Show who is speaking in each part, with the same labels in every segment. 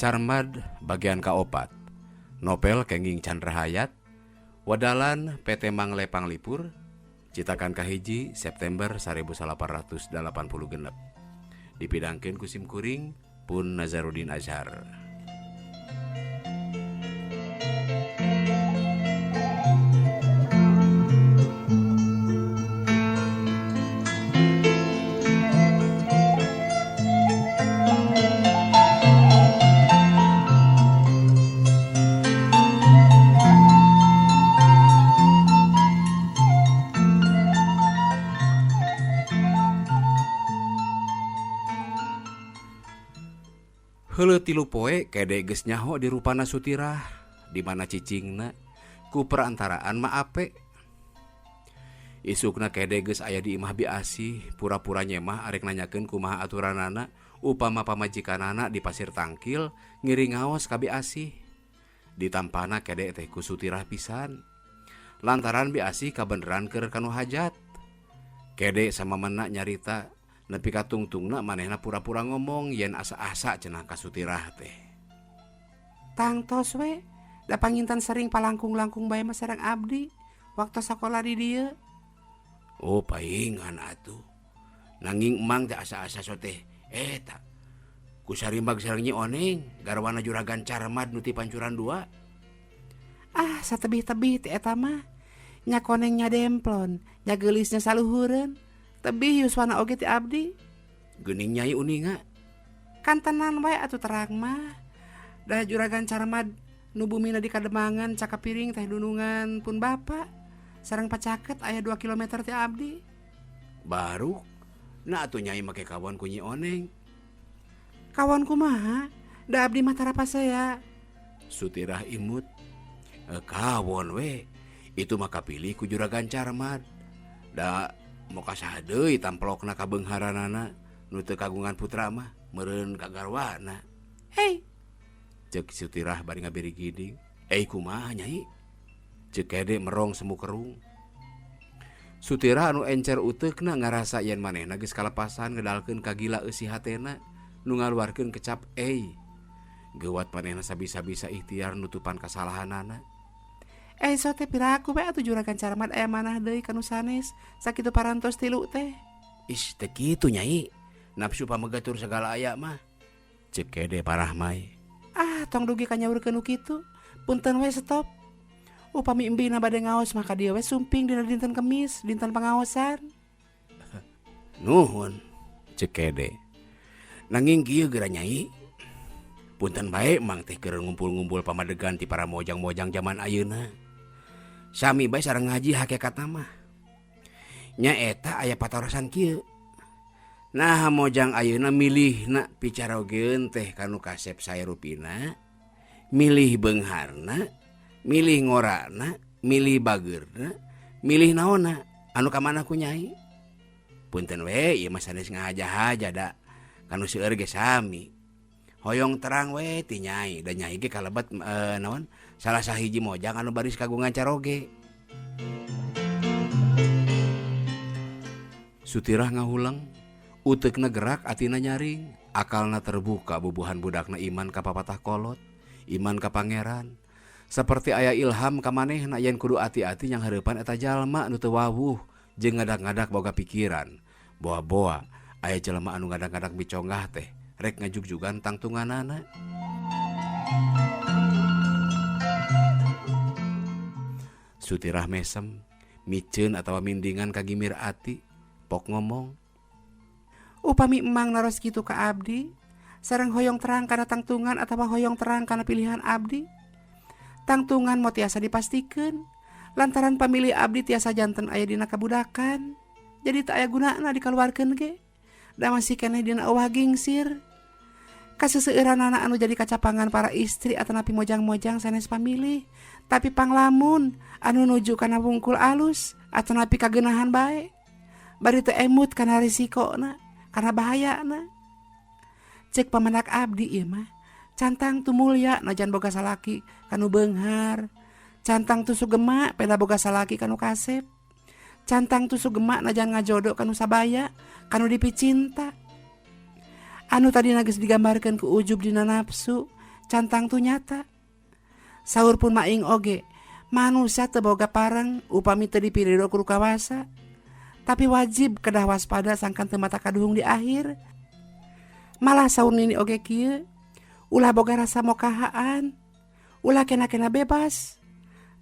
Speaker 1: Carmad bagian kaopat. Novel Kenging Chandra Hayat, wadalan PT Mangle Panglipur, citakan kahiji September 1886. Dipidangkeun ku sim kuring pun Nazarudin Azhar. Heuleuh tilu poe kede geus nyaho di rupana Sutirah di mana cicingna ku perantaraan Ma Ape. Isukna kede geus aya di imah Bi Asih, pura-pura nyemah arek nanyakeun kumaha aturanana upama pamajikanana di Pasir Tangkil ngiring ngaos ka Bi Asih. Ditampana kede teh ku Sutirah pisan. Lantaran Bi Asih kabeneran keur kanu hajat. Kede samamena nyarita nepi ka tungtungna manehna pura-pura ngomong yen asa-asa cenah ka Sutirah teh.
Speaker 2: Tangtos we, da panginten sering palangkung-langkung bae mah sareng abdi waktu sakola di dieu.
Speaker 1: Oh paingan atuh. Nanging emang teh asa-asa so teh eta. Ku sarimbag sareng Nyi Oneng, garwana juragan Carmad nu ti Pancuran 2.
Speaker 2: Ah, satebih-tebih ti eta mah. Nya koneng nya demplon, nya geulisnya saluhureun. Tebih yuswana oge ti abdi.
Speaker 1: Geuning Nyai uninga.
Speaker 2: Kan tenan wae atuh terang mah. Da juragan Carmad nu bumina di Kademangan cakapiring teh dunungan pun bapa. Sareng pacaket aya 2 kilometer ti abdi.
Speaker 1: Baru na atuh Nyai make kawon ku Nyi Oneng.
Speaker 2: Kawon kumaha? Da abdi mah tara pasea.
Speaker 1: Sutirah imut. Kawon we. Itu mah kapilih ku juragan Carmad. Da moka saha deui tamplokna ka beungharanana nu teu kagungan putra mah meureun ka garwana.
Speaker 2: Hei,
Speaker 1: ceuk Sutirah bari ngabirigiding. Kumaha Nyai? Ceuk Kede merong semu kerung. Sutirah anu encer uteukna ngarasa yen manehna geus kalepasan ngedalkeun kagila eusi hatena nu ngaluarkeun kecap ei. Geuwat manehna sabisa-bisa ikhtiar nutupan kasalahanana.
Speaker 2: So teh piraku bae atuh juragan Carmad aya manah deui ka nu sanes sakitu parantos tilu teh.
Speaker 1: Ih, teu kitu Nyai. Nafsu pamegatur segala aya mah. Ceuk Kede parah mai.
Speaker 2: Ah, tong dugi ka nyaurkeun nu kitu. Punten we stop. Upami embina bade ngaos mah ka dieu we sumping dina dinten Kemis, dinten pangaosan.
Speaker 1: Nuhun, ceuk Kede. Nanging kieu geura Nyai. Punten bae mang teh keur ngumpul-ngumpul pamadegan ti para mojang-mojang jaman ayeuna. Sami bae sareng ngaji hakikatna mah. Nya eta aya patarosan kieu. Nah mojang ayeuna milihna picarogeun teh kanu kasep saerupina, milih beungharna, milih ngorana, milih bageurna, milih naonna, anu ka mana ku Nyai? Punten we ieu mah sanes ngahaja-haja da kanu seueur ge sami. Hoyong terang we ti Nyai, da Nyai ge kalebet naon salah sahiji mojang anu baris kagungan caroge. Sutirah ngahulang, uteukna gerak atina nyaring, akalna terbuka bubuhan budakna iman ka papatah kolot, iman ka pangeran. Seperti aya ilham ka manehna yen kudu ati-ati yang hareupan eta jalma nu teu wawuh jeung ngadak-ngadak boga pikiran. Boa-boa aya jelema anu ngadak-ngadak miconggah teh rek ngajugjugan tangtunganana. Sutirah mesem, miceun atawa mindingan ka gimir ati, pok ngomong.
Speaker 2: Upami emang naros kitu ka abdi, sareng hoyong terang kana tangtungan atawa hoyong terang kana pilihan abdi. Tangtungan mo tiasa dipastikeun, lantaran pamilih abdi tiasa janten aya dina kabudakan. Jadi tak aya gunana dikaluarkeun ge. Da masih keneh dina euwah gingsir. Kaseseueuranana anu jadi kacapangan para istri atanapi mojang-mojang sanes pamilih, tapi panglamun anu nuju kana wungkul alus atanapi kagenahan bae. Bari teu emut kana risikona, kana bahayana. Cek pamenak abdi ieu mah, cantang tu mulya najan boga salaki kanu beunghar, cantang tu sugema peda boga salaki kanu kasep, cantang tu sugema najan ngajodo kanu sabaya kanu dipicinta. Anu tadi geus digambarkeun ku ujub dina nafsu, Can tangtu nyata. Saur pun maing oge, manusia teu boga pareng upami teu dipirido ku kawasa. Tapi wajib kedah waspada sangkan teu matak kaduhung di akhir. Malah saur nini oge kieu, ulah boga rasa mokahaan, ulah kena-kena bebas.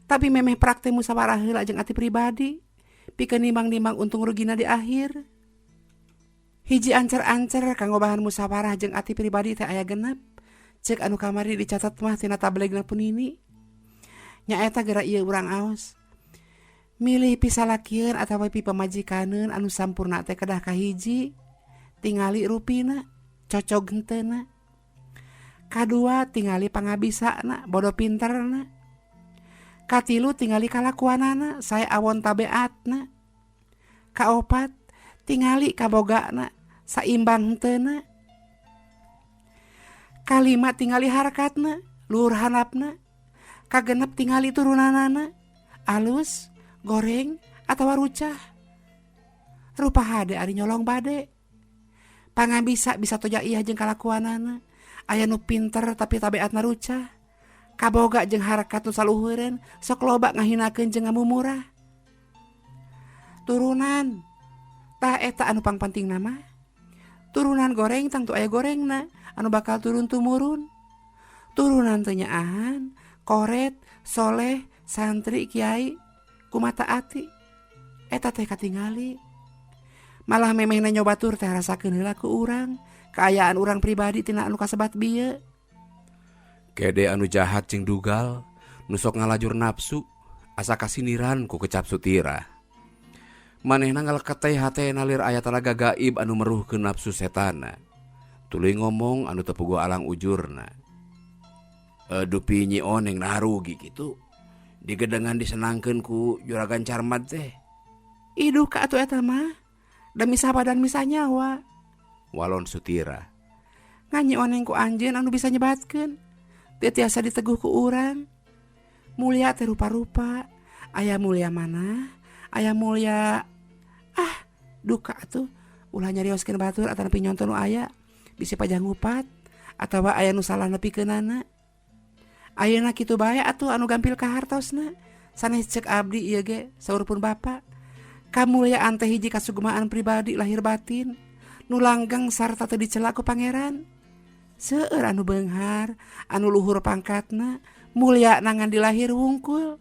Speaker 2: Tapi memeh praktek musyawarah heula jeung ati pribadi, pikeun nimbang-nimbang untung rugina di akhir. Hiji ancer-ancer kanggo bahan musyawarah jeung ati pribadi teh aya 6. Cek anu kamari dicatat mah tina tablegna pun nini. Nyaeta geura ieu urang aos. Milih pisalakieun atawa pipamajikaneun anu sampurna teh kedah kahiji, tingali rupina, cocog henteuna. Kadua tingali pangabisana, bodo pinterna. Katilu tingali kalakuanana, sae awon tabeatna. Kaopat tingali kabogana, saimbang henteuna. Kalima tingali harkatna, luhur handapna. Kagenep tingali turunanana, alus, goreng, atawa rucah. Rupa hade ari nyolong bade. Pangabisa bisa toja iya jeung kalakuanana. Aya nu pinter tapi tabeatna rucah. Kaboga jeung harkat nu saluhureun, sok loba ngahinakeun jeung ngamumurah. Turunan tah eta anu pangpentingna mah. Turunan goreng tangtu aya gorengna anu bakal turun tumurun. Turunan teu nyaahan, koret, soleh, santri, kiai, kumata ati. Eta teh katingali. Malah memehna nyobatur teh rasakeun heula ku urang, kaayaan urang pribadi tina anu kasebat bieu.
Speaker 1: Kede anu jahat jeung dugal, nu sok ngalajur nafsu, asa kasiniran ku kecap Sutirah. Manehna ngaleket teh hatena lir aya tanaga gaib anu meruhkeun nafsu setana. Tuluy ngomong anu teu puguh alang ujurna. Dupi Nyi Oneng nah rugi kitu. Digedengan disenangkeun ku juragan Carmad teh.
Speaker 2: Iduh ka atuh eta mah. Demi sahabat dan misah nyawa.
Speaker 1: Walon Sutirah.
Speaker 2: Ngan Nyi Oneng ku anjeun anu bisa nyebatkeun. Teu tiasa diteguh ku urang. Mulia teh rupa-rupa. Aya mulia mana? Aya mulia ah duka atuh. Ulah nyarioskeun batur atanapi nyonto nu aya. Bisi pajah ngupat atawa aya nu salah nepikeunana. Ayeuna kitu bae atuh anu gampil ka hartosna. Sanes cek abdi ieu ge saur pun bapa. Kamulyaan teh hiji kasugemaan pribadi lahir batin nu langgeng sarta teu dicela ku pangeran. Seueur anu beunghar, anu luhur pangkatna, mulia nangan di lahir wungkul.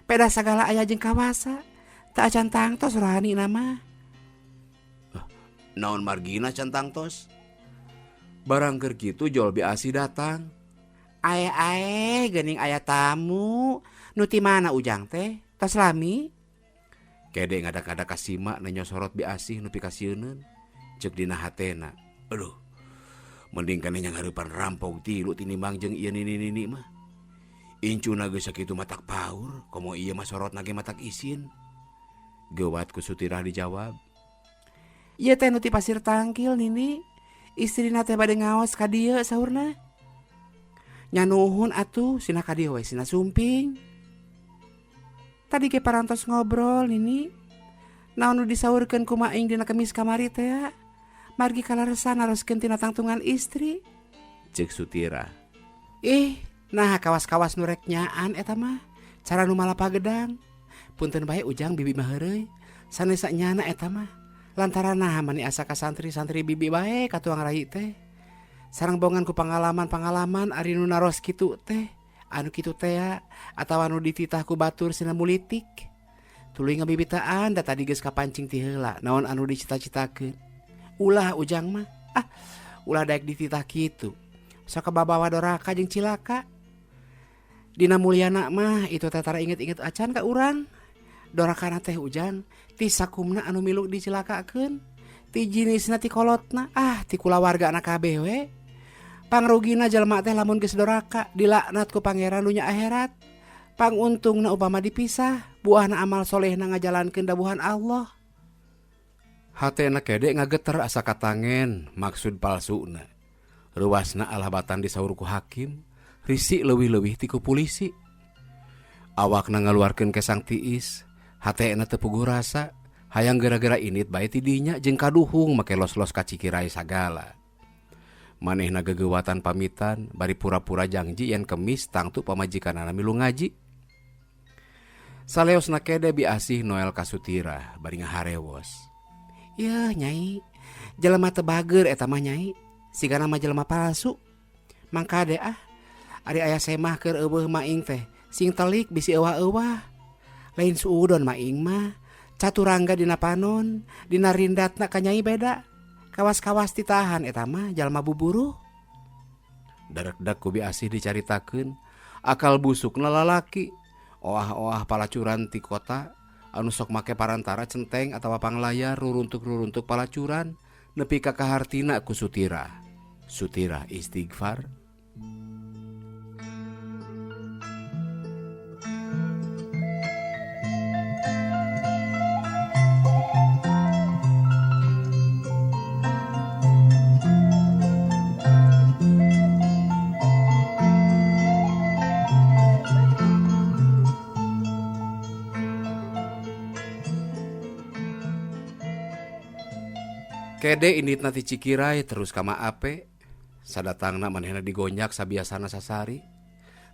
Speaker 2: Peda sagala aya jeung kawasa, teu acan tangtos rohani mah.
Speaker 1: Naon margina can tangtos? Barang keur kitu jol Bi Asih datang.
Speaker 2: Ae-ae geuning aya tamu. Nu ti mana ujang teh? Tos lami?
Speaker 1: Kede ngadak-ngadak ka sima nenyo sorot Bi Asih nu pikasieuneun. Ceuk dina hatena. Aduh. Mending keneh nyanghareupan rampok tilu tinimbang jeung ieu nini-nini mah. Incuna geus sakitu matak paur, komo ieu mah sorotna ge matak isin. Geuwat ku Sutirah dijawab.
Speaker 2: Ieu teh nu ti Pasir Tangkil nini. Istrina teh bade ngaos ka dieu saurna. Nya nuhun atuh sina ka dieu we sina sumping. Tadi ge parantos ngobrol nini. Naon nu disaurkeun ku maing dina kemis kamari teh? Margi kalaresan naroskeun tina tangtungan istri.
Speaker 1: Ceuk Sutirah.
Speaker 2: Ih, nah kawas-kawas nu rek nyaan eta mah. Cara nu malapa gedang. Punten bae ujang bibi mah heureuy. Sanes nyana eta mah. Lantaran nah mani asa ka santri-santri bibi bae ka tuang rai teh. Sareng bongan ku pangalaman-pangalaman ari nu naros kitu teh. Anu kitu teh atawa nu dititah ku batur sina mulitik. Tuluy ngabibitaan da tadi geus kapancing ti heula naon anu dicita-citakeun. Ulah ujang mah, ah ulah daek dititah kitu. Sok kababawa doraka jeung cilaka. Dina mulyana mah itu teh tara inget-inget acan ka urang. Dorakana teh ujang ti sakumna anu milu dicilakakeun, ti jinisna ti kolotna, ah ti kulawargana kabeh we. Pangrugina jelema teh lamun geus doraka dilaknat ku pangeran dunya akhirat. Panguntungna upama dipisah, buahna amal solehna ngajalankeun dawuhan Allah.
Speaker 1: Hatena kede ngageter asa katangen maksud palsuna. Ruasna alabatan disaur ku hakim, risi leuwih-leuwih ti ku polisi. Awakna ngaluarkeun kesang tiis, hatena teu puguh rasa, hayang gara-gara init bae ti dinya jeung kaduhung make los-los ka cikirai sagala. Manehna gegewatan pamitan bari pura-pura jangji yen kemis tangtu pamajikanana milu ngaji. Saleosna kede Bi Asih Noel ka Sutirah bari ngaharewos.
Speaker 2: Yeuh Nyai, jelema teu bager eta mah Nyai, sigana mah jelema palsu. Mangkade ah, ari aya semah keur eueuh maing teh, sing telik bisi euwah-euwah. Lain suudon maing mah, caturangga dina panon, dina rindatna ka Nyai beda. Kawas-kawas ditahan eta mah jalma buburuh.
Speaker 1: Darekdak ku Bi Asih dicaritakeun, akal busukna lalaki. Oah-oah palacuran ti kota anu sok make parantara centeng atawa panglayar ruruntuk-ruruntuk palacuran nepi ka kahartina ku Sutirah. Sutirah istighfar. Kede inditna ti Cikirai terus ka Maape. Sadatangna manehna digonjak sabiasana sasari.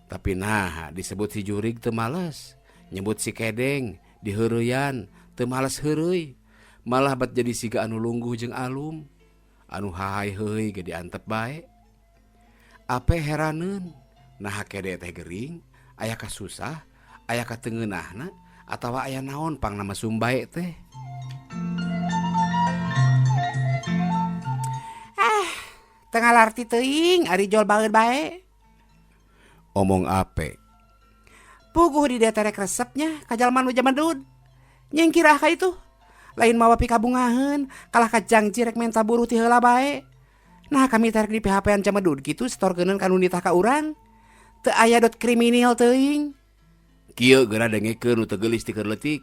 Speaker 1: Tapi nah disebut si jurig teu males, nyebut si kedeng diheureyan teu males heureuy. Malah bat jadi siga anu lungguh jeung alum, anu hahay heuy ge diantep bae. Ape heraneun, naha kede teh gering, aya kasusah, aya katengeunahna atawa aya naon pangna mesum bae teh.
Speaker 2: Teu ngalarti teuing ari jol baeud bae.
Speaker 1: Omong ape.
Speaker 2: Puguh di dieu teh rek resepnya ka jalma nu jamedud. Nyingkir ah ka itu. Lain mawa pikabungaheun, kalah ka jangji rek menta buruh ti heula bae. Nah kami teh rek di PHP-an jamedud kitu setorkeuneun ka nu nitah ka urang. Teu aya dot kriminal teuing.
Speaker 1: Kieu geura dengekeun nu teu geulis ti keur leutik.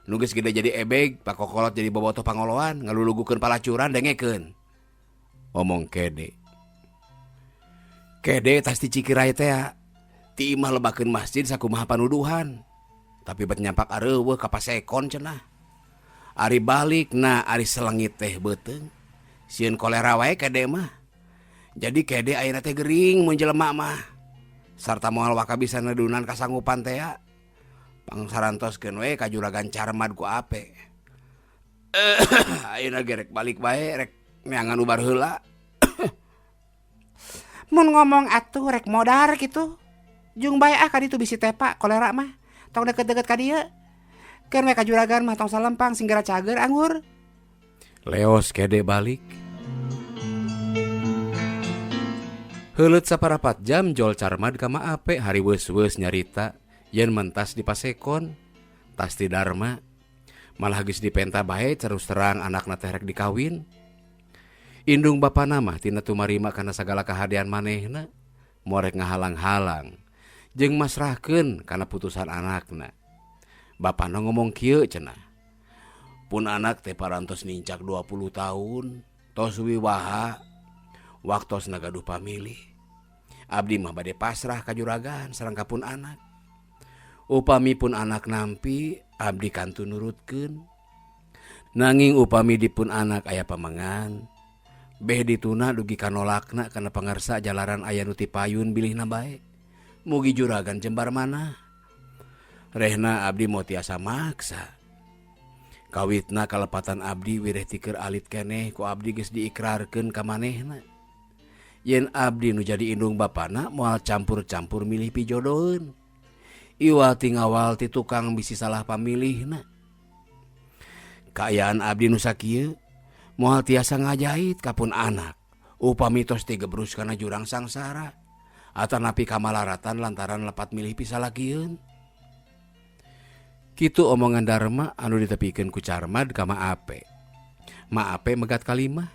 Speaker 1: Nu geus gede jadi ebeg, pakokolot jadi bobotoh pangoloan, ngalulugukeun palacuran dengekeun. Omong kede. Kede tas ti Cikirai teh ti imah lebakeun masjid sakumaha panuduhan. Tapi bet nyampak areuweuh ka pasekon cenah. Ari balik na ari selengit teh beuteung. Sieun kolera wae kede mah. Jadi kede ayeuna teh gering mun jelema mah. Sarta moal waka bisa nedunan kasanggupan teh. Pangsarantoskeun we ka juragan Carmad ku ape. Ayeuna ge rek balik bae rek neangan ubar heula.
Speaker 2: Mun ngomong atuh rek modar kitu. Jung bae ah ka ditu bisi tepa kolera mah. Tong deket-deket ka dieu. Keun we ka juragan mah tong salempang sing geura cager anggur.
Speaker 1: Leos kede balik. Heuleut saparapat jam jol Carmad ka Maape hari weus-weus nyarita yen mentas di pasekon. Tas ti Dharma. Malah geus dipenta bae terus terang anakna teh rek dikawin. Indung bapana mah tina tumarima kana sagala kahadean manehna, morek ngahalang-halang jeung masrahkeun kana putusan anakna. Bapana ngomong kieu cenah. Pun anak teh parantos nincak 20 tahun, tos wiwaha, waktosna gaduh pamilih. Abdi mah bade pasrah ka juragan sareng ka pun anak. Upami pun anak nampi, abdi kantun nurutkeun. Nanging upami dipun anak aya pamengan, beh dituna dugi kanolakna kana pangarsa jalaran aya nu tipayun bilihna bae. Mugi juragan jembar mana. Rehna abdi moal tiasa maksa. Kawitna kalepatan abdi wireh ti keur alit keneh ku abdi geus diikrarkeun ka manehna. Yen abdi nu jadi indung bapana moal campur-campur milih pijodoheun. Iwal ti ngawal ti tukang bisi salah pamilihna. Kaayaan abdi nu sakieu moal tiasa ngajahit ka pun anak upami tos tigebrus kana jurang sangsara atanapi kamalaratan lantaran lepat milih pisalakieun. Kitu omongan Dharma anu ditepikeun ku Carmad ka Maape. Maape megat kalimah.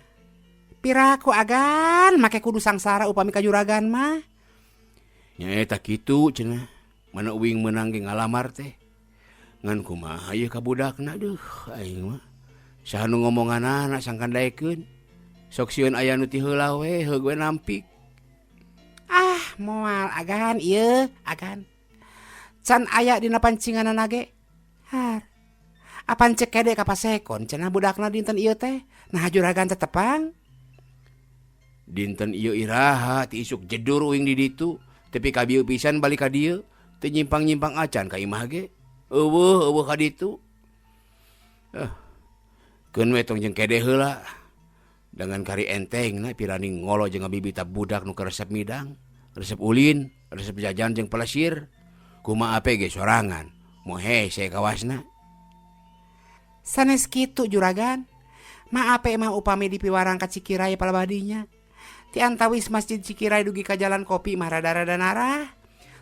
Speaker 2: Piraku agan make kudu sangsara upami ka juragan mah.
Speaker 1: Nyaeta kitu cenah. Mana uing meunang ge ngalamar teh. Ngan kumaha ieu ka budakna deuh aing mah. Saha nu ngomonganana sangkan daekeun. Sok sieun aya nu ti heula we heug we nampik.
Speaker 2: Ah, moal agan ieu agan. Can aya dina pancinganana ge. Har. Apan cek kede ka pasekon cenah budakna dinten ieu teh. Nah juragan teh tepang.
Speaker 1: Dinten ieu iraha ti isuk jedur uing di ditu tepi ka bieu pisan balik ka dieu teu nyimpang-nyimpang acan ka imah ge. Eueuh eueuh ka ditu. Eh, keun we tong jeung kedeh heula. Dengan kari enteng na pirani ngolo jeung ngabibita budak nu resep midang, resep ulin, resep jajan jeung pelesir. Kumaha ape ge sorangan, moh hese kawasna.
Speaker 2: Sanes kitu juragan. Ma Ape mah upami dipiwarang ka Cikirai palabadinya. Ti antawis Masjid Cikirai dugi ka Jalan Kopi mah rada-rada narah.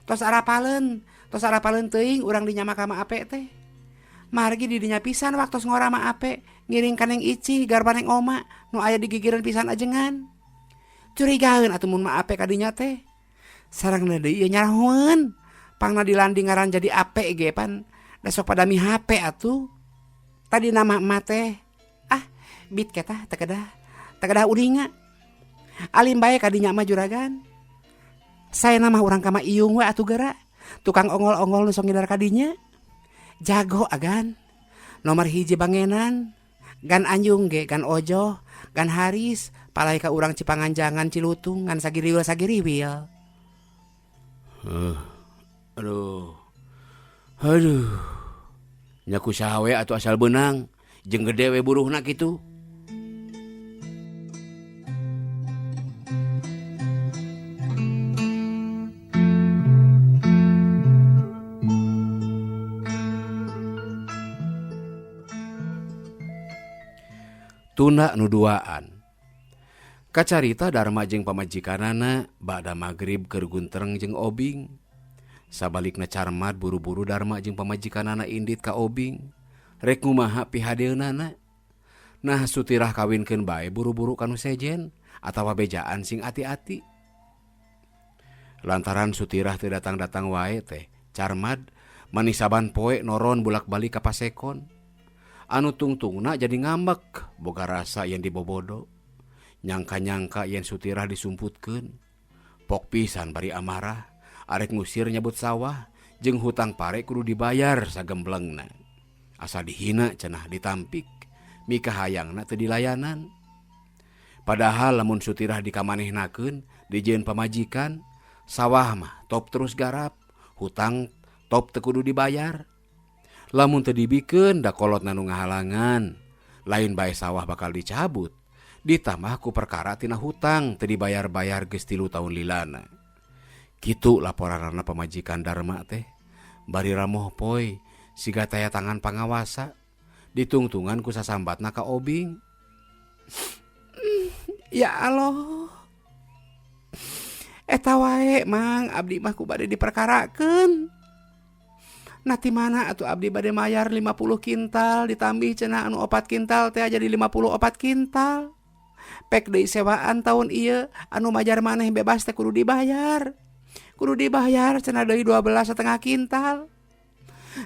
Speaker 2: Tos arapaleun, tos arapaleun teuing urang dinya mah ka Ma Ape teh. Margi di dinya pisan waktos ngora Ma Ape ngiring ka Neng Icih garba Neng Oma nu aya di gigireun pisan ajengan. Curigaeun atuh mun Ma Ape ka dinya teh. Sarengna deui ieu nyarahoeun. Pangna dilandi ngaran jadi Ape ge pan da sok pada mihape atuh. Tadina mah emak teh ah bit ketah teu kedah teu kedah uninga. Alim bae ka dinya mah juragan. Saena mah urang ka Ma Iyung we atuh geura. Tukang ongol-ongol nu sok ngidar ka dinya. Jago agan. Nomor hiji bangenan. Gan anjung ge, gan ojoh, gan haris, palai ka urang Cipanganjangan Cilutung ngan sagiriwil-sagiriwil.
Speaker 1: Aduh. Aduh. Nya ku saha we atuh asal beunang, jeung gede we buruhna kitu. Tunda nu duaan. Kacarita Darma jeung pamajikanana bada magrib keur guntereng jeung Obing. Sabalikna Carmad buru-buru Darma jeung pamajikanana indit ka Obing. Rek ngumaha pihadeunana. Nah Sutirah kawinkeun bae buru-buru ka nu sejen atawa bejaan sing ati-ati. Lantaran Sutirah teu datang-datang wae teh, Carmad manis saban poe noron bulak-balik ka pasekon. Anu tungtungna jadi ngambek boga rasa yen dibobodo. Nyangka-nyangka yen Sutirah disumputkeun. Pok pisan bari amarah, arek ngusir nyabut sawah jeung hutang pare kudu dibayar sagemblengna. Asa dihina cenah ditampik, mikahayangna teu dilayanan. Padahal lamun Sutirah dikamanehnakeun dijieun pamajikan, sawah mah top terus garap, hutang top teu kudu dibayar. Lamun teu dibikeun da kolotna nu ngahalangan, lain bae sawah bakal dicabut. Ditambah ku perkara tina hutang teu dibayar-bayar geus 3 tahun lilana. Kitu laporanana pamajikan Darma teh. Bari ramoh poe siga taya tangan pangawasa, ditungtungan ku sasambatna ka Obing.
Speaker 2: Ya Allah. Eta wae Mang, abdi mah ku bade diperkarakeun. Nah ti mana atuh abdi bade mayar 50 kintal ditambih cenah anu 4 kintal teh jadi 54 kintal. Pek deui sewaan tahun ieu anu majar maneh bebas teh kudu dibayar. Kudu dibayar cenah deui 12,5 kintal.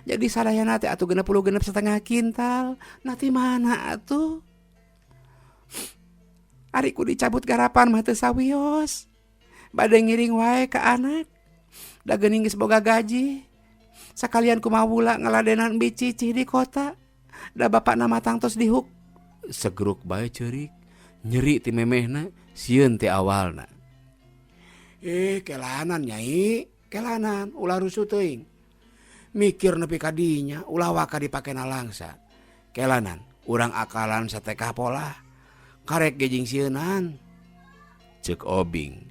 Speaker 2: Jadi sadayana teh atuh 66,5 kintal. Nah ti mana atuh? Ari ku dicabut garapan mah teu sawios. Bade ngiring wae ka anak. Da geuning geus boga gaji. Sakalian kumawula ngaladenan bicicih di kota. Da bapakna mah tangtos dihuk.
Speaker 1: Segruk bae ceurik. Nyeri ti memehna, sieun ti awalna. Kelanan nyai, kelanan ulah rusuh teuing. Mikir nepi ka dinya, ulah waka dipake nalangsa. Kelanan, urang akalan satekah pola. Karek ge jeung sieunan. Ceuk Obing.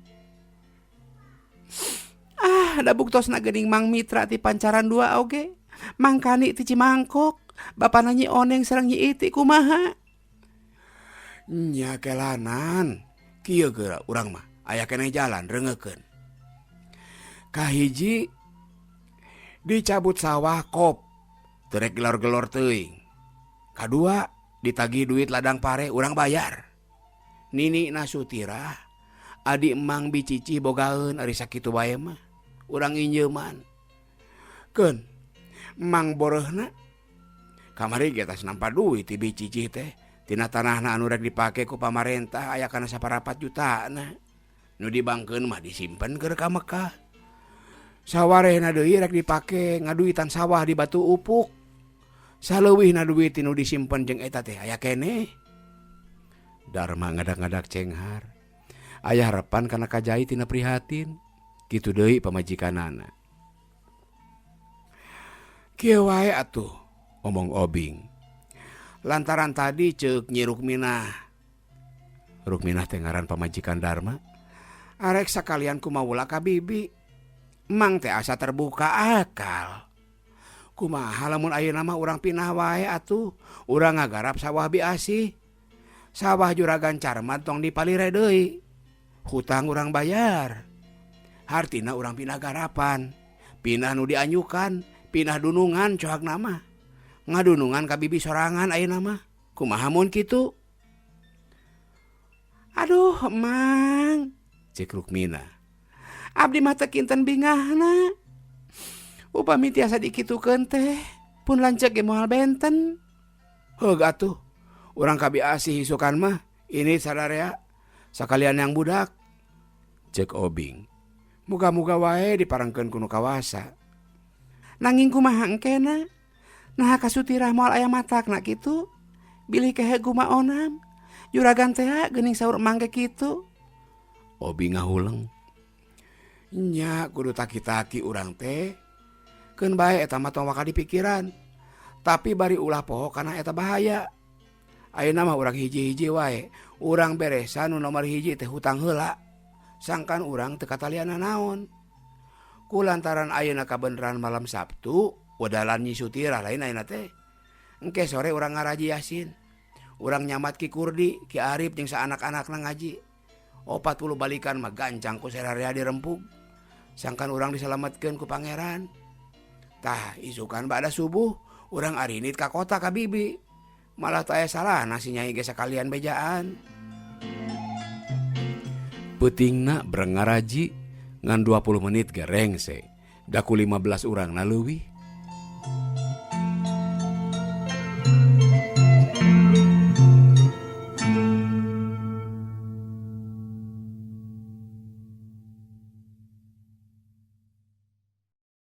Speaker 2: Ah, da buktosna geuning Mang Mitra ti Pancaran 2 oge. Mang Kani ti Cimangkok. Bapana Nyi Oneng sareng Nyi Iti kumaha?
Speaker 1: Nya kelanan. Kieu geura urang mah aya keneh jalan reungeukeun. Kahiji dicabut sawah kop teu rek gelor-gelor teuing. Kadua ditagih duit ladang pare urang bayar. Nini na Sutirah adi emang bicicih bogaeun ari sakitu bae mah urang injeuman. Keun emang boreuhna kamari ge tas nampa duit ti bicicih teh. Tina tanahna anu rek dipake ku pamarentah aya kana saparapat jutana. Nu dibangkeun mah disimpen keur ka Mekah. Sawarehna deui rek dipake ngaduitan sawah di Batu Upuk. Saleuwihna duit nu disimpen jeung eta teh aya keneh. Darma ngadak-ngadak cenghar. Aya harepan kana kajai tina prihatin. Kitu deui pamajikanana. Kieu wae atuh, omong Obing. Lantaran tadi ceuk Nyi Rukminah. Rukminah teh ngaran pamajikan Darma. Arek sakalian kumawula ka bibi. Emang teh asa terbuka akal. Kumaha lamun ayeuna mah urang pindah wae atuh, urang ngagarap sawah Bi Asih. Sawah Juragan Carmat tong dipalire deui. Hutang urang bayar. Hartina urang pindah garapan, pindah nu dianyukan, pindah dunungan cohakna mah. Ngadunungan ka bibi sorangan ayeuna mah. Kumaha mun kitu? Aduh, Mang, cek Rukmina. Abdi mah teu kinten bingahna. Upami tiasa dikitukeun teh, pun lanceuk ge moal benten. Heug atuh, urang ka Bi Asih isukan mah, ini sadarea sakalian yang budak. Cek Obing. Muga-muga wae diparengkeun ku nu kawasa. Nanging kumaha engkena? Naha kasutirah moal aya matakna kitu? Bilih kehe gumaonam. Juragan teh geuning saur emang ge kitu. Obing ngahuleng. Nya kudu taki-taki urang teh. Keun bae eta mah tong waka dipikiran. Tapi bari ulah poho kana eta bahaya. Ayeuna mah urang hiji-hiji wae. Urang beresan nu nomor hiji teh hutang heula. Sangkan urang teu katalian nanaon. Ku lantaran ayeuna kabeneran malam Sabtu, wedalan Nyi Sutirah lain ayeuna teh. Engke sore urang ngaraji Yasin. Urang nyamat Ki Kurdi, Ki Arif jeung saanak-anakna ngaji. 40 balikan mah gancang ku sararea dirempug. Sangkan urang disalametkeun ku pangeran. Tah isukan ba'da subuh urang arinit ka kota ka bibi. Malah teu aya salahna si nyai ge sakalian bejaan. Peutingna breng ngaraji ngan 20 menit ge rengse. Da ku 15 urangna leuwih.